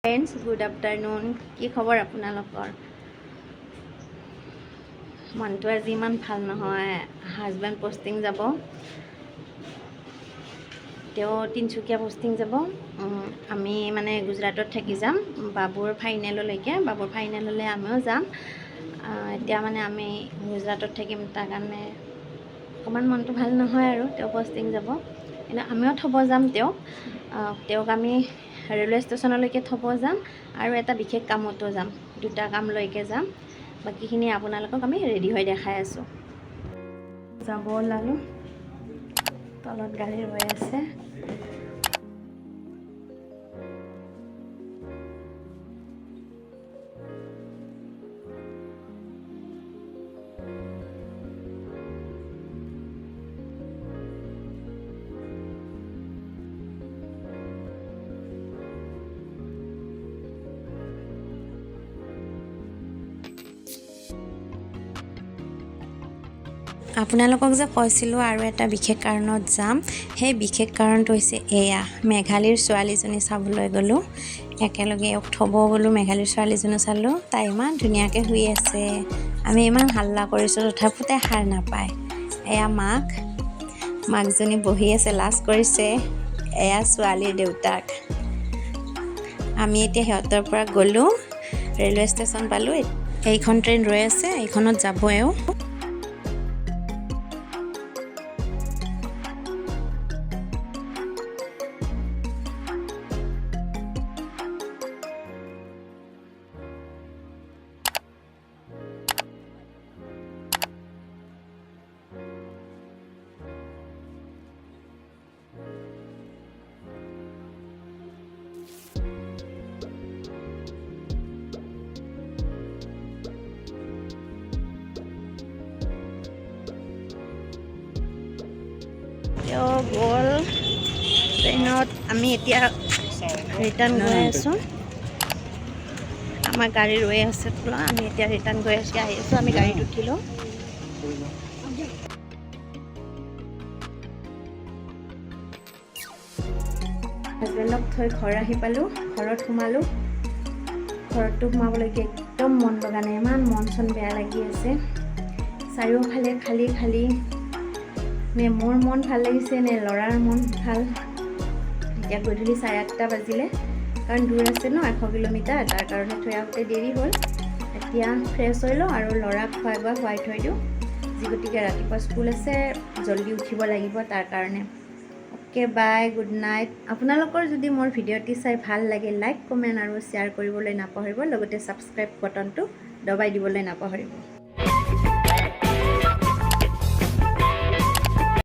Friends, good afternoon. কি খবৰ আপোনালোকৰ? মনটো আজি ইমান ভাল নহয়। হাজবেণ্ড পষ্টিং যাব, তেওঁ তিনিচুকীয়া পষ্টিং যাব। আমি মানে গুজৰাটত থাকি যাম বাবুৰ ফাইনেললৈকে। বাবুৰ ফাইনেল হ'লে আমিও যাম। এতিয়া মানে আমি গুজৰাটত থাকিম, তাৰ কাৰণে অকণমান মনটো ভাল নহয় আৰু। তেওঁ পষ্টিং যাব, কিন্তু আমিও থ'ব যাম তেওঁক। তেওঁক আমি ৰেলৱে ষ্টেচনলৈকে থ'ব যাম আৰু এটা বিশেষ কামতো যাম। দুটা কামলৈকে যাম। বাকীখিনি আপোনালোকক আমি ৰেডি হৈ দেখাই আছোঁ। যাব ওলালোঁ, তলত গাড়ী ৰৈ আছে। আপোনালোকক যে কৈছিলোঁ আৰু এটা বিশেষ কাৰণত যাম, সেই বিশেষ কাৰণটো হৈছে এয়া। মেঘালীৰ ছোৱালীজনী চাবলৈ গ'লোঁ। একেলগে এওঁক থ'ব গ'লোঁ, মেঘালীৰ ছোৱালীজনীও চালোঁ। তাই ইমান ধুনীয়াকৈ শুই আছে। আমি ইমান হাল্লা কৰিছোঁ, তথাপিও তাই সাৰ নাপায়। এয়া মাক, মাকজনী বহি আছে, লাজ কৰিছে। এয়া ছোৱালীৰ দেউতাক। আমি এতিয়া সিহঁতৰ পৰা গ'লোঁ, ৰেলৱে ষ্টেচন পালোঁ। এইখন ট্ৰেইন ৰৈ আছে, এইখনত যাব এওঁ। তেওঁ গ'ল ট্ৰেইনত। আমি এতিয়া ৰিটাৰ্ণ গৈ আছোঁ। আমাৰ গাড়ী ৰৈ আছে তলত। আমি এতিয়া ৰিটাৰ্ণ গৈ আছোঁ, আহি আছোঁ। আমি গাড়ীত উঠিলোঁ। হাজবেণ্ডক থৈ ঘৰ আহি পালোঁ। ঘৰত সোমালোঁ। ঘৰতটো সোমাবলৈকে একদম মন লগা নাই, ইমান মন চন বেয়া লাগি আছে। চাৰিওফালে খালী খালী। নে মোৰ মন ভাল লাগিছে, নে ল'ৰাৰ মন ভাল? এতিয়া গধূলি 8:30 বাজিলে, কাৰণ দূৰ আছে ন, 100 কিলোমিটাৰ, তাৰ কাৰণে থৈ আহোঁতে দেৰি হ'ল। এতিয়া ফ্ৰেছ হৈ লওঁ আৰু ল'ৰাক খুৱাই বোৱাই শুৱাই থৈ দিওঁ, যি গতিকে ৰাতিপুৱা স্কুল আছে, জল্দি উঠিব লাগিব তাৰ কাৰণে। অ'কে, বাই, গুড নাইট। আপোনালোকৰ যদি মোৰ ভিডিঅ'টি চাই ভাল লাগে, লাইক, কমেণ্ট আৰু শ্বেয়াৰ কৰিবলৈ নাপাহৰিব। লগতে ছাবস্ক্ৰাইব বটনটো দবাই দিবলৈ নাপাহৰিব।